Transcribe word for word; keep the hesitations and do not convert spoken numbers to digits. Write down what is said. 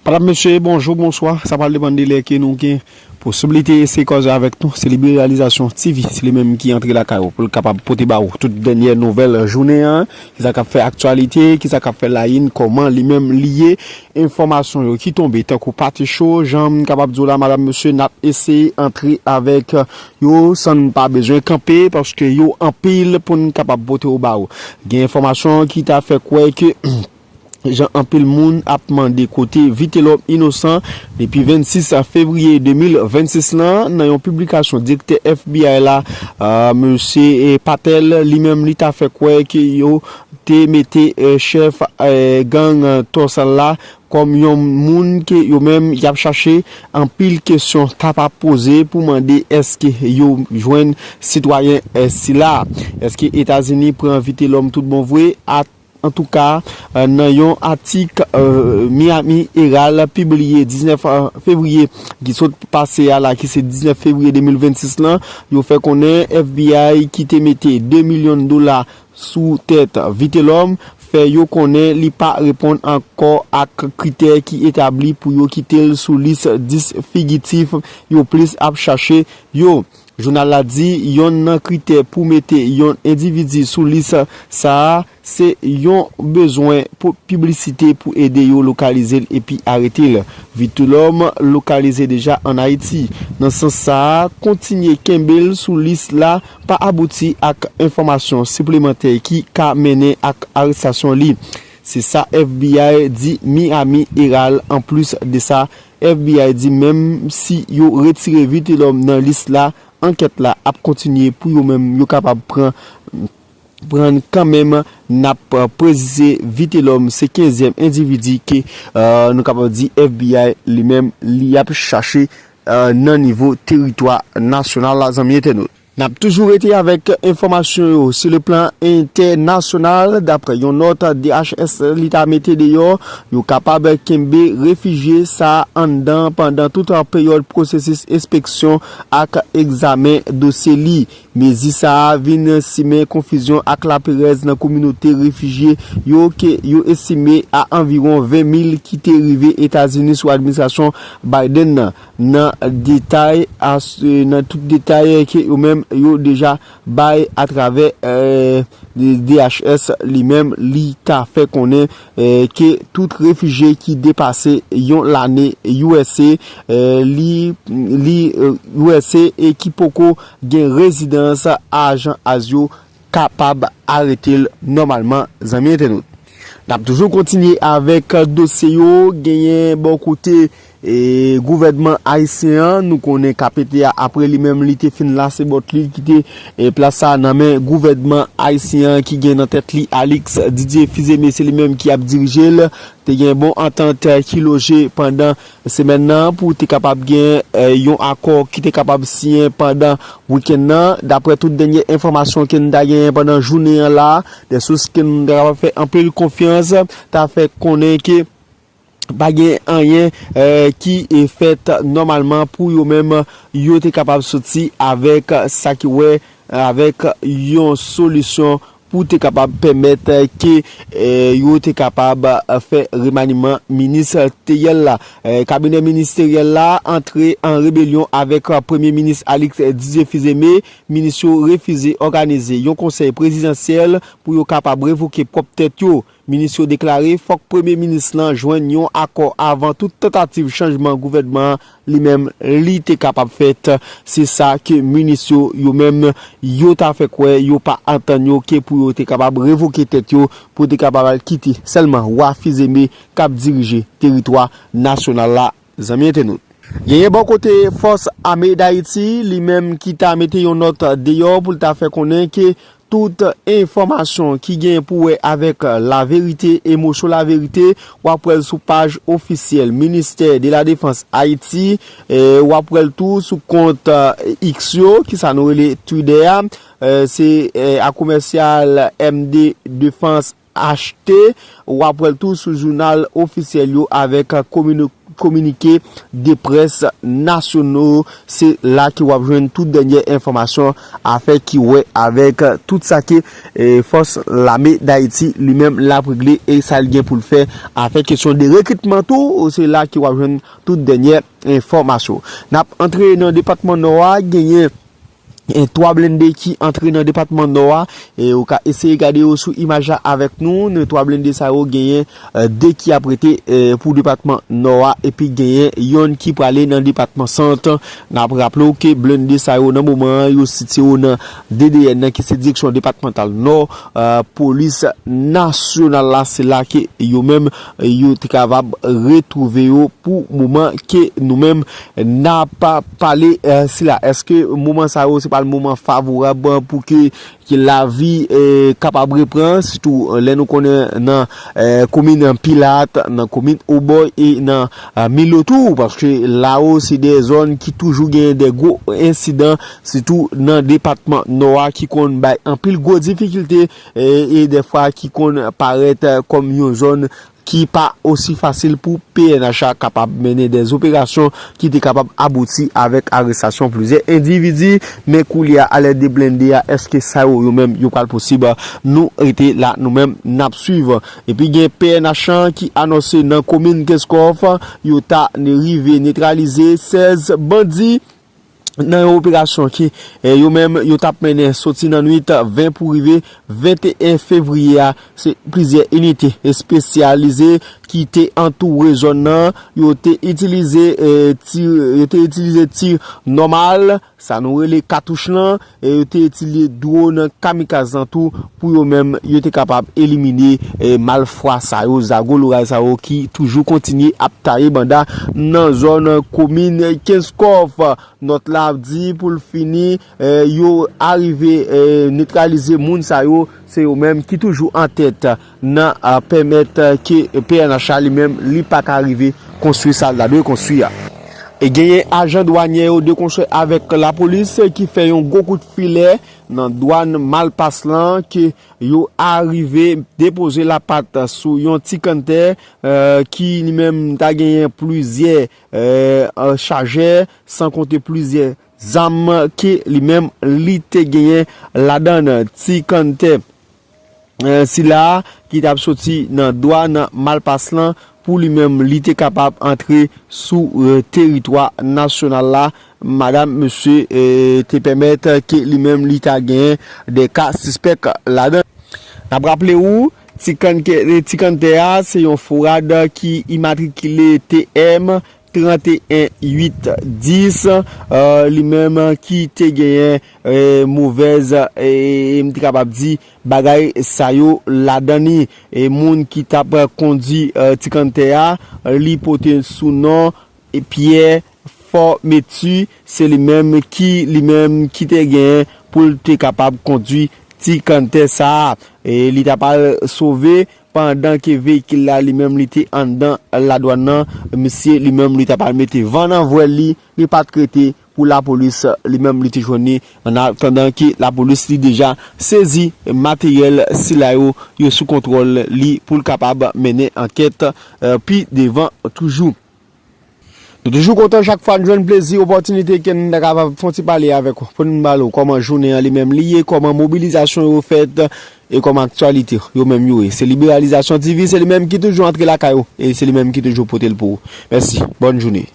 Madam, mesye, bonjou, bonswa. Sa pral depann de lè ke nou gen posiblite eseye kòze avèk nou. Se Liberalizasyon T V, se li menm ki antre lakay ou pou l kapab pote ba ou tout dènyè nouvèl jounen an, kisa k ap fè aktyalite, kisa k ap fè layìn, kòman li menm li ye, enfòmasyon yo ki tonbe tankou pati cho, jan m kapab di w la, madam, mesye, n ap eseye antre avèk yo san n pa bezwen kanpe, paske yo anpil pou n kapab pote yo ba ou. Gen enfòmasyon ki ta fè kwè ke jan anpil moun ap mande kote Vitelhomme Innocent depi vennsis fevriye de mil vennsis lan, nan yon piblikasyon direktè F B I la, euh, mesye Patel, li menm li ta fè kwè ke yo te mete, euh, chèf, euh, gang, euh, Torsal la kòm yon moun ke yo menm y ap chache. Anpil kesyon ta pa poze pou mande èske yo jwenn sitwayen, euh, sila. Èske Etazini pran Vitelhomme tout bon vre? A Antouka, euh, nan yon atik, euh, Miami Herald pibliye diznèf fevriye ki sot pase a la, ki se diznèf fevriye de mil vennsis lan, yo fè konnen F B I ki te mete de milyon dola sou tèt Vitelhomme fè yo konnen li pa reponn ankò ak kritè ki etabli pou yo kite l sou lis dis figitif yo plis ap chache yo. Jounal la di yonn nan kritè pou mete yon endividi sou lis sa a, se yon bezwen pou piblisite pou ede yo lokalize l epi arete l. Vitelhomme lokalize deja ann Ayiti. Nan sans sa a, kontinye kenbe l sou lis la pa abouti ak enfòmasyon siplemantè ki ka mennen ak arestasyon li. Se sa F B I di Miami Herald. Anplis de sa, F B I di menm si yo retire Vitelhomme nan lis la, ankèt la ap kontinye pou yo menm yo kapab pran pran kanmenm. N ap, euh, presize Vitelhomme se kenzyèm endividi ke, euh, nou kapab di F B I li menm li ap chache, euh, nan nivo teritwa nasyonal la, zanmi entènot. N ap toujou rete avèk enfòmasyon yo sou le plan entènasyonal. Daprè yon nòt D H S li ta mete deyò, yo kapab kenbe refijye sa a anndan pandan tout peryòd pwosesis enspeksyon ak egzamen dosye li. Mezi sa a vin simen konfizyon ak laperèz nan kominote refijye yo ke yo estime a anviwon ven mil ki te rive Etazini sou administrasyon Biden nan. Nan detay, nan tout detay ke yo menm yo deja bay atravè, euh, D H S li menm, li ta fè konnen, euh, ke tout refijye ki depase yon lane U S A, euh, li, li, euh, U S A e ki poko gen rezidans ajan ICE yo kapab arete l nòmalman, zanmi entènot. N ap toujou kontinye avèk dosye yo. Genyen bò kote, e, gouvènman ayisyen an, nou konnen K P T a, apre li menm, li te fin lase bòt li, kite, e, plas sa a nan men gouvènman ayisyen an ki gen nan tèt li Alix Didier Fils-Aimé, se li menm ki ap dirije l. Te gen bon antant, e, ki loje pandan semèn nan pou te kapab gen, e, yon akò ki te kapab siyen pandan wikenn nan. Daprè tout dènye enfòmasyon ke n ta genyen pandan jounen an la, de sous ke n ta kapab fè anpil konfyans, ta fè konnen ke pa gen anyen, e, ki, e, fèt nòmalman pou yo menm yo te kapab soti avèk sa ki wè avèk yon solisyon pou te kapab pèmèt ke, e, yo te kapab, e, fè remaniman ministeryèl la. E, kabinè ministeryèl la antre an rebelyon avèk, e, Premye Minis Alix Didier Fils-Aimé. Minis yo refize òganize yon konsèy prezidansyèl pou yo kapab revoke pwòp tèt yo. Minis yo deklare fòk Premye Minis lan jwenn yon akò avan tout tantativ chanjman gouvènman an li menm li te kapab fèt. Se sa ke minis yo, yo menm, yo ta fè kwè yo pa antann yo ke pou yo te kapab revoke tèt yo pou te kapab al kite sèlman wa Fils-Aimé k ap dirije teritwa nasyonal la, zanmi entènot. Genyen bò kote Fòs Ame Dayiti, li menm ki ta mete yon nòt deyò pou l ta fè konnen ke tout enfòmasyon ki gen pou wè avèk laverite, emosyon laverite, w ap wè l sou paj ofisyèl Ministè de la Defans Ayiti, e, w ap wè l tou sou kont, e, X yo, ki sa nou rele Twitter a, e, se, e, a komèsyal M D Defans H T, w ap wè l tou sou jounal ofisyèl yo avèk komino-, kominike de près nasyono. Se la ke w ap jwenn tout dènyè enfòmasyon afè ki wè avèk tout sa ke, e, fòs lame Dayiti li menm l ap regle e sa l gen pou l fè afè kesyon de rekritman tou. Se la ke w ap jwenn tout dènyè enfòmasyon. N ap antre nan depatman Nò a, genyen e, twa blende ki antre nan depatman Nò a. E, ou ka eseye gade yo sou imaj la avèk nou. Nan twa blende sa yo, genyen, e, de ki ap rete, e, pou depatman Nò a, epi genyen yonn ki prale nan depatman Sant. N ap raple w ke blende sa yo, nan moman an, yo sitiye yo nan D D N nan, ki se Direksyon Depatmantal Nò, e, Polis Nasyonal la. Se la ke yo menm, e, yo te kapab retwouve yo pou moman ke nou menm n ap pale, e, sila. Èske moman sa yo se pa l moman favorab pou ke, ke lavi, e, kapab reprann, sitou, e, lè nou konnen nan, e, komin Pilat, nan komin Obòy e nan, e, Milo tou, paske la yo se de zòn ki toujou genyen de gwo ensidan, sitou nan depatman Nò a, ki konn bay anpil gwo difikilte, e, e dèfwa ki konn parèt, e, kòm yon zòn ki pa osi fasil pou P N H a kapab mennen de operasyon ki te kapab abouti avèk arestasyon plizyè endividi. Men koulye a, alèd de blende a, èske sa yo, yo menm, yo pral posib? Nou rete la, nou menm, n ap swiv. Epi gen P N H lan ki anonse nan komin Kenskòf, yo ta rive netralize sèz bandi nan yon operasyon ke, e, yo menm, yo t ap mennen soti nan nwit ven pou rive venteyen fevriye a. Se plizyè inite espesyalize ki te antoure zòn nan. Yo te itilize, e, ti, yo te itilize ti nòmal, sa nou rele katouch lan, e yo te itilize dwòn kamikaz lan tou, pou yo menm, yo te kapab elimine, e, malfwa sa yo, zago loray sa yo ki toujou kontinye ap taye banda nan zòn komin Kenskòf. Nòt la ap di, pou l fini, e, yo arive, e, netralize moun sa yo, se yo menm ki toujou an tèt nan, a, pèmèt, e, ke P N H a li menm, li pa ka rive konstwi sa l ta dwe konstwi a. E genyen ajan dwanyè yo dekonstwi avèk lapolis ki fè yon gwo kout filè nan dwàn Malpas lan, ke yo arive depoze lapat sou yon ti kanntè, e, ki li menm ta genyen plizyè, e, e, chajè, san konte plizyè zam ke li menm li te genyen ladan l. Ti kanntè, e, sila ki t ap soti nan dwàn Malpas lan, pou li menm li te kapab antre sou, e, teritwa nasyonal la. Madanm, mesye, e, te pèmèt ke li menm li ta genyen de ka sispèk ladan l. N ap raple ou, ti kanntè, ti kanntè a, se yon Ford ki imatrikile T M trant e en uit dis, e, li menm ki te genyen, e, movèz, e, m te kapab di, bagay sa yo ladan li. E moun ki t ap kondwi, e, ti kanntè a, li pote sou non, e, Pyè Fòmeti, se li menm ki, li menm ki te genyen pou l te kapab kondwi ti kanntè sa a. E li t ap al sove pandan ke veyikil la li menm li te anndan ladwàn nan. Misye li menm li t ap al mete van nan vwèl li, li pa t rete pou lapolis li menm li te jwenn li, an atandan ke lapolis li deja sezi materyèl sila yo, yo sou kontwòl li pou l kapab mennen ankèt, e, pi devan toujou. Nou toujou kontan chak fwa n jwenn plezi, opòtinite ke n ta kapab fè yon ti pale avèk ou, pou n pale w kòman jounen an li menm li ye, kòman mobilizasyon yo fèt, e kòman aktyalite yo menm yo ye. Se Liberalizasyon T V, se li menm ki toujou antre lakay ou, e se li menm ki toujou pote l pou ou. Mèsi, bòn jounen.